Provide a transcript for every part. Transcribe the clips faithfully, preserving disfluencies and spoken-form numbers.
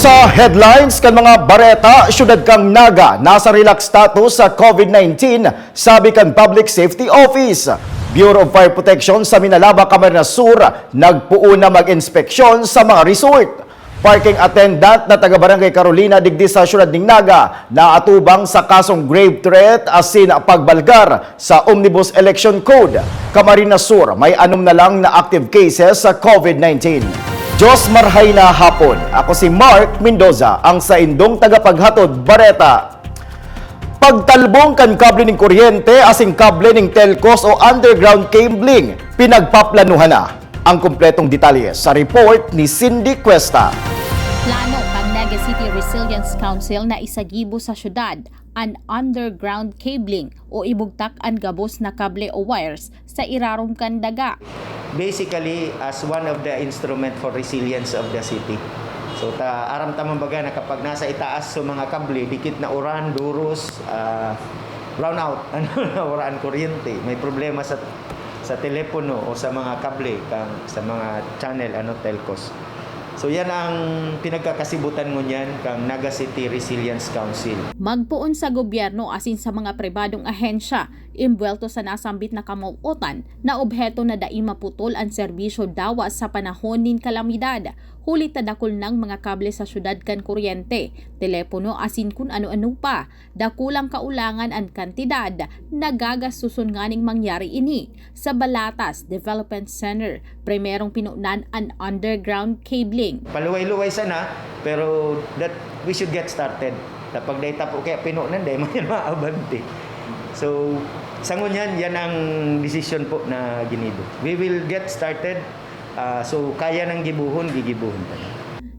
Sa headlines kan mga bareta, syudad kan Naga nasa relax status sa COVID nineteen, sabi kan Public Safety Office. Bureau of Fire Protection sa Minalabac, Camarines Sur, nagpoon na mag-inspeksyon sa mga resort. Parking attendant na taga Barangay Carolina digdi sa siyudad nin Naga naatubang sa kasong grave threat asin pagbalgar sa Omnibus Election Code. Camarines Sur, may anom na lang na active cases sa COVID nineteen. Diyos marhay na hapon. Ako si Mark Mendoza, ang saindong tagapaghatod bareta. Pagtalbong kan kable nin kuryente asin kable nin telcos o underground cabling, pinagpaplanuhan na. Ang kompletong detalye sa report ni Cindy Cuesta. Plano kan Naga City Resilience Council na isagibo sa syudad an underground cabling o ibugtak an gabos na kable o wires sa irarom kan daga. Basically, as one of the instrument for resilience of the city. So, ta aram ta man baga na kapag nasa itaas so mga kable, dikit na uran, duros, ah, brownout, ano, nawara an kuryente, may problema sa sa telepono o sa mga kable kang sa mga channel, ano, telcos. So, yan ang pinagkakasibutan ngunyan kang Naga City Resilience Council. Magpoon sa gobyerno asin sa mga pribadong ahensya, imbuwelto sa nasambit na kamawotan na obheto na dai maputol an serbisyo dawa sa panahon nin kalamidad, huli ta dakul nang mga kable sa syudad kan kuryente, telepono asin kun ano-ano pa. Dakulang kaulangan an kantidad na gagastoson nganing mangyari ini. Sa Balatas Development Center, primerong pinonan an underground cabling. Paluway-luway sana, pero that we should get started. Kapag dai ta po kaya pinonan, dai man yan maabante. So, sa ngunyan, yan ang desisyon po na ginibo. We will get started. Ah, so, kaya nang gibuhon, gigibuhon ta.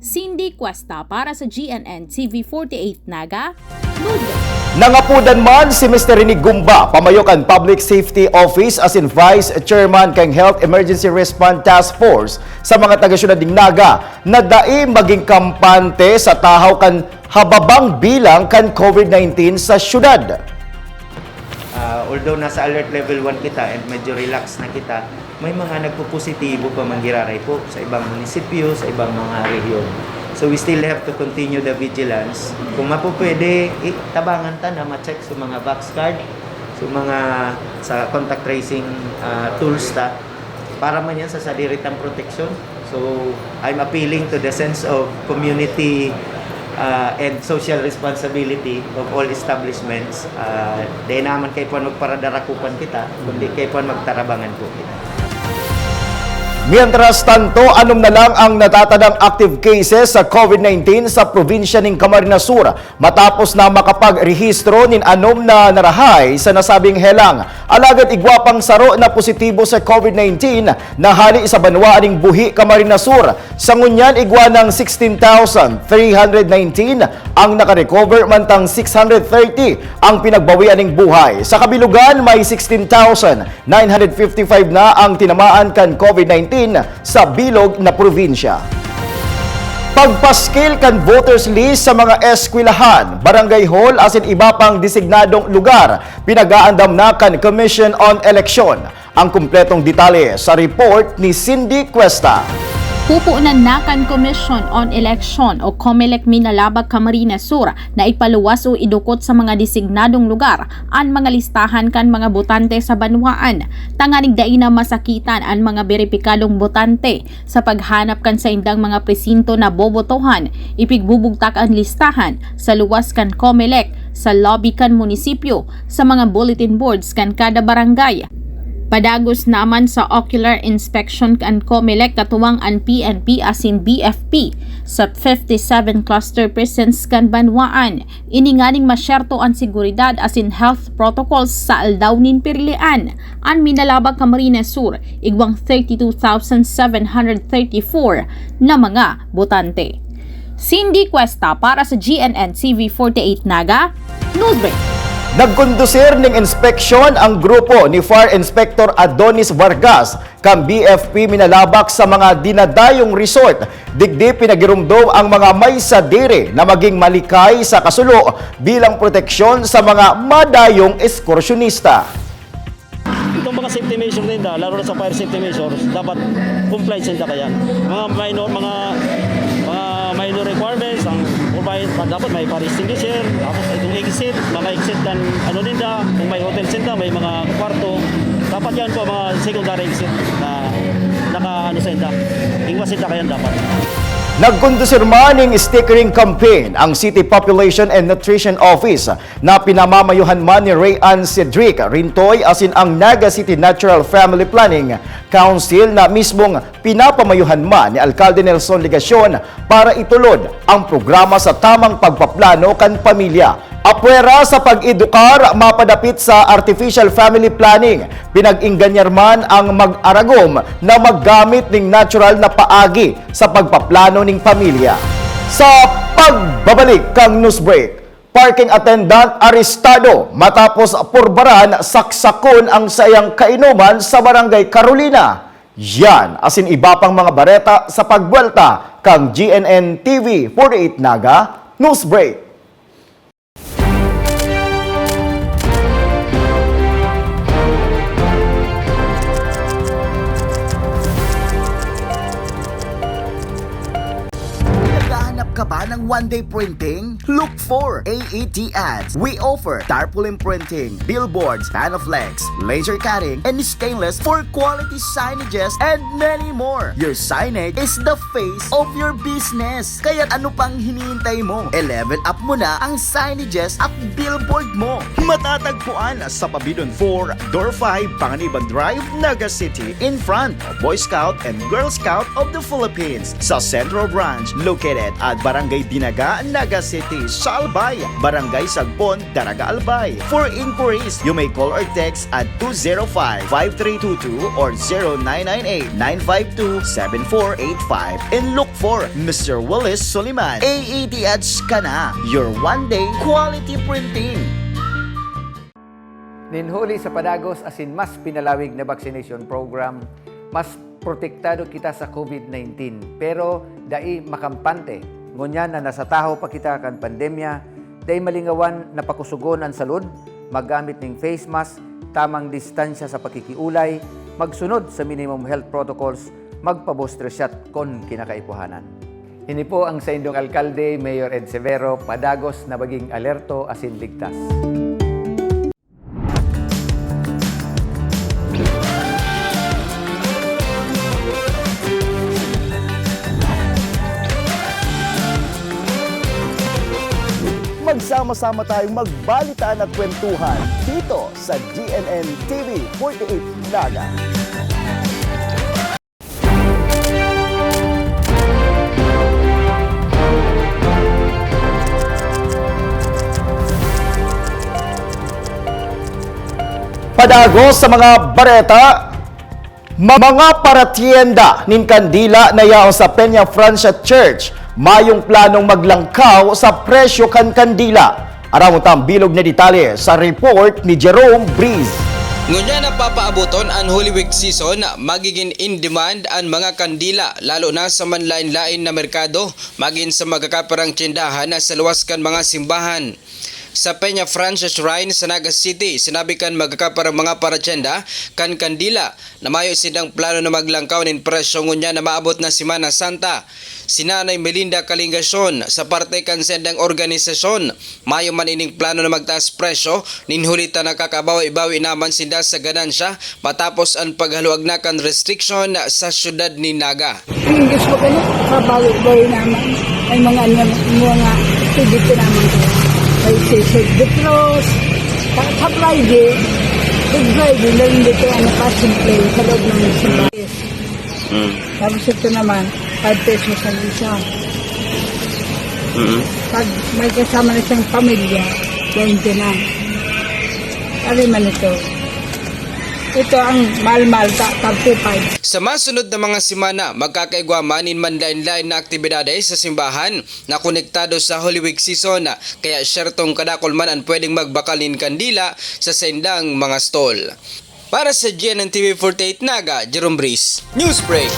Cindy Cuesta para sa G N N T V forty-eight Naga, Luzon. Nangapodan man si Mister Rene Gumba, pamayo kan Public Safety Office asin Vice Chairman kan Health Emergency Response Task Force sa mga taga-syudad nin Naga na dai magin kampante sa tahaw kan hababang bilang kan COVID nineteen sa syudad. Ah, although nasa alert level one kita and medyo relax na kita, may mga nagpopositibo pa man giraray po sa ibang munisipyo, sa ibang mga rehiyon. So we still have to continue the vigilance. Kung mapupwede, i- tabangan ta na ma-check sa mga vax card, sa mga sa contact tracing ah, tools ta para man yan sa sadiri tang proteksyon. So I'm appealing to the sense of community uh, and social responsibility of all establishments. Uh, dahil naman kaipuhan magparadarakupan kita, kundi kaipuhan magtarabangan po kita. Mientras tanto, anom na lang ang natatadang active cases sa COVID nineteen sa probinsya nin Camarines Sur, matapos na makapagrehistro nin anom na narahay sa nasabing helang. Alagad igwa pang saro na positibo sa COVID nineteen na hali sa banwaan nin Buhi, Camarines Sur. Sa ngunyan, igwa nang sixteen thousand three hundred nineteen ang nakarecover, mantang six hundred thirty ang pinagbawian nin buhay. Sa kabilugan, may sixteen thousand nine hundred fifty-five na ang tinamaan kan COVID nineteen sa bilog na probinsya. Pagpaskil kan voters list sa mga eskwelahan, barangay hall asin iba pang designadong lugar, pinag-aandam na kan Commission on Election. Ang kumpletong detalye sa report ni Cindy Cuesta. Pupunan na kan Commission on Election o COMELEC Minalabac, Camarines Sur na ipaluwas o idukot sa mga designadong lugar an mga listahan kan mga botante sa banwaan, tanganing dai na masakitan an mga beripikadong botante. Sa paghanap kan saindang mga presinto na bobotohan, ipigbubugtak an listahan sa luwas kan COMELEC, sa lobby kan munisipyo, sa mga bulletin boards kan kada barangay. Padagos naman sa ocular inspection kan COMELEC katuwang an P N P asin B F P sa fifty-seven cluster precincts kan banwaan. Ini nganing masyerto an seguridad asin health protocols sa aldaw nin pirilian. An Minalabac, Camarines Sur, igwang thirty-two thousand seven hundred thirty-four na mga botante. Cindy Cuesta para sa G N N T V forty-eight Naga, Newsbreak. Nagkondusir ning inspeksyon ang grupo ni Fire Inspector Adonis Vargas kan B F P Minalabac sa mga dinadayong resort. Digdi, pinagiromdom ang mga may sadiri na maging malikay sa kasulo bilang proteksyon sa mga madayong ekskursyonista. Itong mga safety measures ninda, lalo na sa fire safety measures, dapat comply sinda kayan. Mga minor, mga mga minor Requirements, ang provide, dapat may fire extinguisher, tapos itong exit, mga exit kan ano ninda, kung may hotel sinda, may mga kwarto, dapat yan po mga secondary exit na naka ano sa inda, ingwas sinda kayan dapat. Nagkondusir man ning stickering campaign ang City Population and Nutrition Office na pinamamayuhan man ni Ray Ann Cedric Rintoy asin ang Naga City Natural Family Planning Council na mismong pinapamayohan man ni Alkalde Nelson Legacion para itulod ang programa sa tamang pagpaplano kan pamilya. Apwera sa pag-edukar mapadapit sa artificial family planning, pinag-ingganyar man ang mag-aragom na maggamit ning natural na paagi sa pagpaplano ning pamilya. Sa pagbabalik kang Newsbreak, parking attendant arestado matapos purbaran saksakon ang saiyang kainuman sa Barangay Carolina. Yan asin iba pang mga bareta sa pagbuwelta kang G N N T V forty-eight Naga Newsbreak. Naghahanap ka ba ng one-day printing? Look for A E T Ads. We offer tarpaulin printing, billboards, panoflex, laser cutting, and stainless for quality signages, and many more. Your signage is the face of your business. Kaya ano pang hinihintay mo? I-level up mo na ang signages at billboard mo. Matatagpuan sa Pabidon four, Door five, Panganiban Drive, Naga City, in front of Boy Scout and Girl Scout of the Philippines. Sa Central Branch, located at Barangay Dinaga, Naga City, sa Albay, Barangay Sagbon, Daraga, Albay. For inquiries, you may call or text at two zero five, five three two two or zero nine nine eight, nine five two, seven four eight five and look for Mister Willis Soliman. A E T Ads ka na, your one-day quality printing. Nin huli sa padagos asin mas pinalawig na vaccination program, mas protektado kita sa COVID nineteen, pero dai makampante. Ngunyan na nasa tahaw pa kita kan pandemya, dai malingawan na pakusogon an salud, maggamit ning face mask, tamang distansya sa pakikiulay, magsunod sa minimum health protocols, magpa-booster shot kon kinakaipuhanan. Ini po ang saindong alkalde, Mayor Ed Severo, padagos na maging alerto asin ligtas. Magsama-sama tayong magbalitaan at kwentuhan dito sa G N N T V forty-eight Naga. Padagos sa mga bareta, mga paratyenda nin kandila na yaon sa Peña Francia Church mayong planong maglangkaw sa presyo kan kandila. Aramon ta ang bilog na detalye sa report ni Jerome Breeze. Ngunyan na papaaboton an Holy Week season, magigin in demand an mga kandila, lalo na sa manlaen-laen na merkado, magin sa magkakaparang tyendahan na sa luwas kan mga simbahan. Sa Peña Francia Shrine sa Naga City, sinabi kan magkakaparang mga paratyenda kan kandila na mayo sindang plano na maglangkaw nin presyo ngunyan na maabot na Semana Santa. Si Nanay Melinda Kalingacion, sa parte kan sendang organisasyon, mayo man ining plano na magtaas presyo, nin huli ta nakakabawi-bawi naman sinda sa ganansya matapos an paghaluag na kan restriction sa syudad ni Naga. Ang gusto ko na, kabawi-bawi naman. May mga, ano, mga activity naman. May sisig de cross. Sa, sa Friday, Good Friday, meron dito, ano, Passion Play sa loob ng simbahan. Mm. Tapos ito naman, five pesos ang isa. Mm. Pag may kasama na siyang pamilya, twenty na. Sabi man ito, ito ang mahal-mahal ka, thirty-five. Sa masunod na mga semana, magkakaigwa man nin manlain-lain na aktibidades sa simbahan na konektado sa Holy Week season, kaya syertong kadakol man an pwedeng magbakal nin kandila sa saindang mga stall. Para sa G N N T V forty-eight Naga, Jerome Breeze, Newsbreak.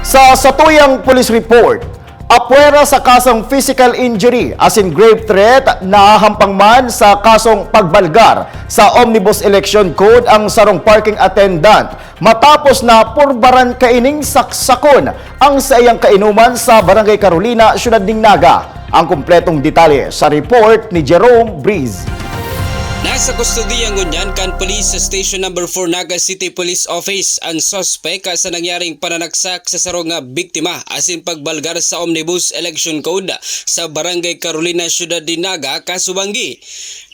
Sa satuyang police report, Apwera sa kasong physical injury asin grave threat, nahahampang man sa kasong pagbalgar sa Omnibus Election Code ang sarong parking attendant matapos na purbaran kaining saksakon ang saiyang kainuman sa Barangay Carolina, Siyudad nin Naga. Ang kompletong detalye sa report ni Jerome Breeze. Nasa kustodiya ngunyan kan Police Station Number four Naga City Police Office an suspek sa nangyaring pananaksak sa sarong biktima asin pagbalgar sa Omnibus Election Code sa Barangay Carolina, Siyudad nin Naga, Kasubanggi.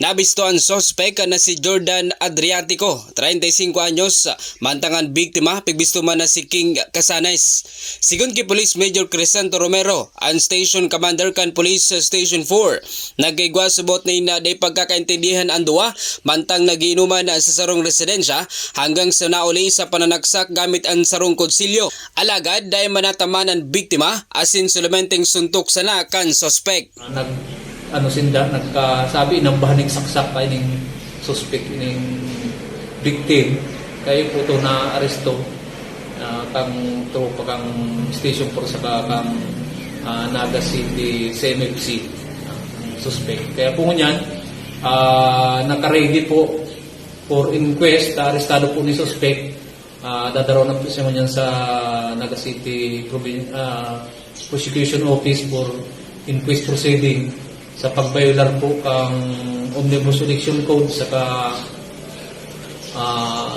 Nabisto an suspek na si Jordan Adriatico, treinta y cinco anyos, mantang an biktima pigbisto man na si King Casanes. Sigon ki Police Major Crisanto Romero, an Station Commander kan Police Station four, nagkaigwa subot nin dai pagkakaintindihan an duwa, mantang nagiinuman sa sarong residensya hanggang sa nauli sa pananaksak gamit an sarong kutsilyo. Alagad dai man nataman an biktima asin solamenteng suntok sana kan suspek. Nag, ano sinda, nagkasabi, inambahan ning saksak pa ining suspek, ining victim. Kaya po ito na-aresto, ah, kang tropa, kang Station four saka kang, ah, Naga City C M F C, ah, ang suspek. Kaya po ngunyan, ah, nakaready po for inquest, arestado po ni suspek. Ah, dadaraw na po siya ngunyan sa Naga City Provin-, ah, Prosecution Office for inquest proceeding sa pagbayolar po kang Omnibus Election Code saka, ah,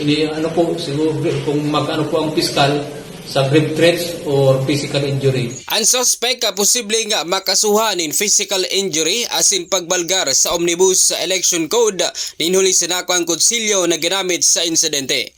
ini, ano po, siguro kung mag-ano po ang piskal sa grave threats or physical injury. An suspek posibleng makasuhan nin physical injury asin pagbalgar sa Omnibus Election Code nin huli sa nakuang kutsilyo na ginamit sa insidente.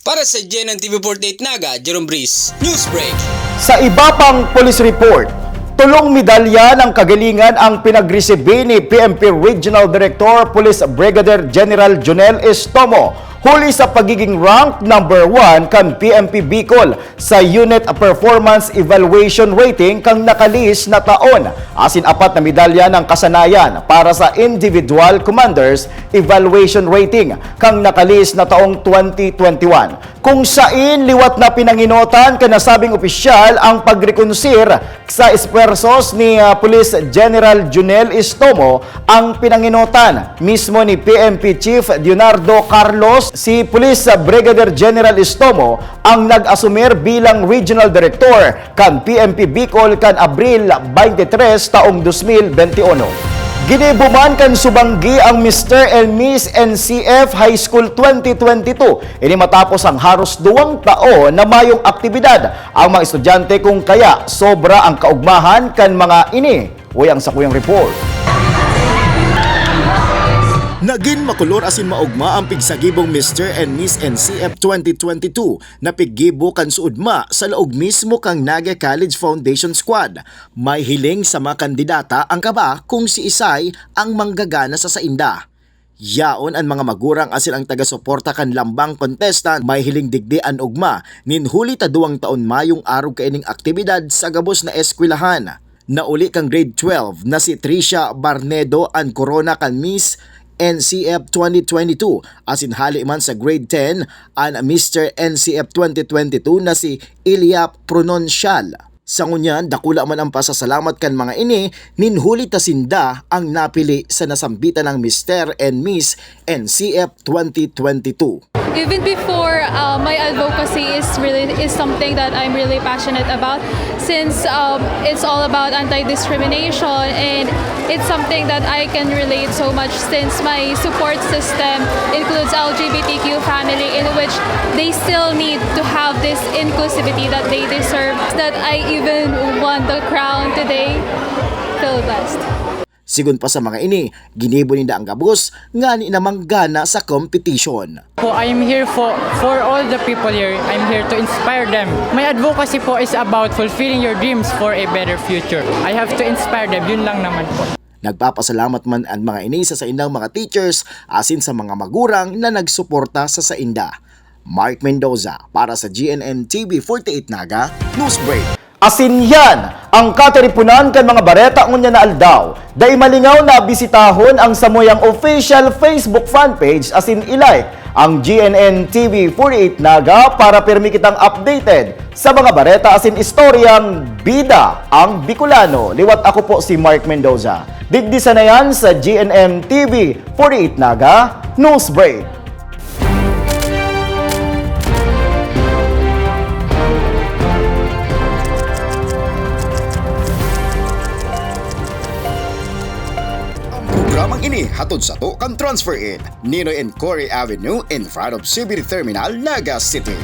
Para sa G N N T V forty-eight Naga, Jerome Breeze, Newsbreak. Sa iba pang police report, tolong medalya ng kagalingan ang pinagresibi ni P M P Regional Director Police Brigadier General Jonel Estomo huli sa pagiging rank number one kan P M P Bicol sa Unit Performance Evaluation Rating kan nakalihis na taon, asin apat na medalya ng kasanayan para sa Individual Commanders Evaluation Rating kan nakalihis na taong twenty twenty-one, kung sain liwat na pinangenotan kan nasabing opisyal ang pagrekonsir sa esfuerzos ni, ah, Police General Junel Estomo. Ang pinangenotan mismo ni P M P Chief Leonardo Carlos, si Police Brigadier General Estomo ang nag-asumir bilang Regional Director kan P M P Bicol kan Abril twenty-three taong dos mil benti uno. Ginibo man kan Subanggi ang Mister and Miss N C F High School twenty twenty-two. Ini matapos ang haros duwang taon na mayong aktibidad ang mga estudyante, kung kaya sobra ang kaugmahan kan mga ini. Uy, ang sakuyang report. Nagin makulor asin maugma ang pigsagibong Mister and Miss N C F twenty twenty-two na piggibo kan suodma sa laog mismo kan Naga College Foundation Squad. May hiling sa mga kandidata ang kaba kung siisay ang manggagana sa sainda. Yaon an mga magurang asin ang taga-suporta kan lambang kontesta may hiling digdi an ugma nin huli ta duwang taon mayong arog kaining aktibidad sa gabos na eskwelahan. Nauli kan grade twelve na si Tricia Barnedo an korona kan Miss N C F twenty twenty-two, asin hali man sa grade ten an Mister N C F twenty twenty-two na si Ilia Pronuncial. Sa ngunyan, dakula man ang pasasalamat kan mga ini nin huli ta sinda ang napili sa nasambitan nang Mister and Miss N C F twenty twenty-two. Even before, uh, my advocacy is really, is something that I'm really passionate about, since, um, it's all about anti-discrimination, and it's something that I can relate so much since my support system includes L G B T Q family, in which they still need to have this inclusivity that they deserve, that I even won the crown today. Feel blessed. Sigon pa sa mga ini, ginibo ninda ang gabos ngani na manggana sa competition. Po, I am here for, for all the people here. I'm here to inspire them. My advocacy po is about fulfilling your dreams for a better future. I have to inspire them. Yun lang naman po. Nagpapasalamat man ang mga ini sa saindang mga teachers asin sa mga magurang na nagsuporta sa sainda. Mark Mendoza para sa G N N T V forty-eight Naga Newsbreak. Asin yan ang katiriponan kan mga bareta ngunyan na aldaw. Dai malingaw na bisitahon ang samuyang official Facebook fanpage asin i-like Ang G N N T V forty-eight Naga para pirmi kitang updated sa mga bareta asin istoryang bida ang Bicolano. Liwat ako po si Mark Mendoza. Digdi sana yan sa G N M T V forty-eight Naga News Break. Ang programang ini hatod sato kan Transfer In, Ninoy and Cory Avenue, in front of C B T Terminal, Naga City.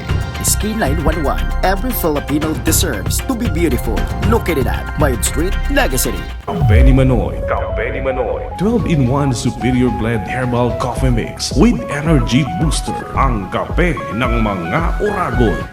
Skyline one one, every Filipino deserves to be beautiful. Located at Mayog Street, Naga City. Kape ni Manoy, Kape ni Manoy. Twelve-in-one Superior Blend Herbal Coffee Mix with Energy Booster. Ang kape ng mga oragon.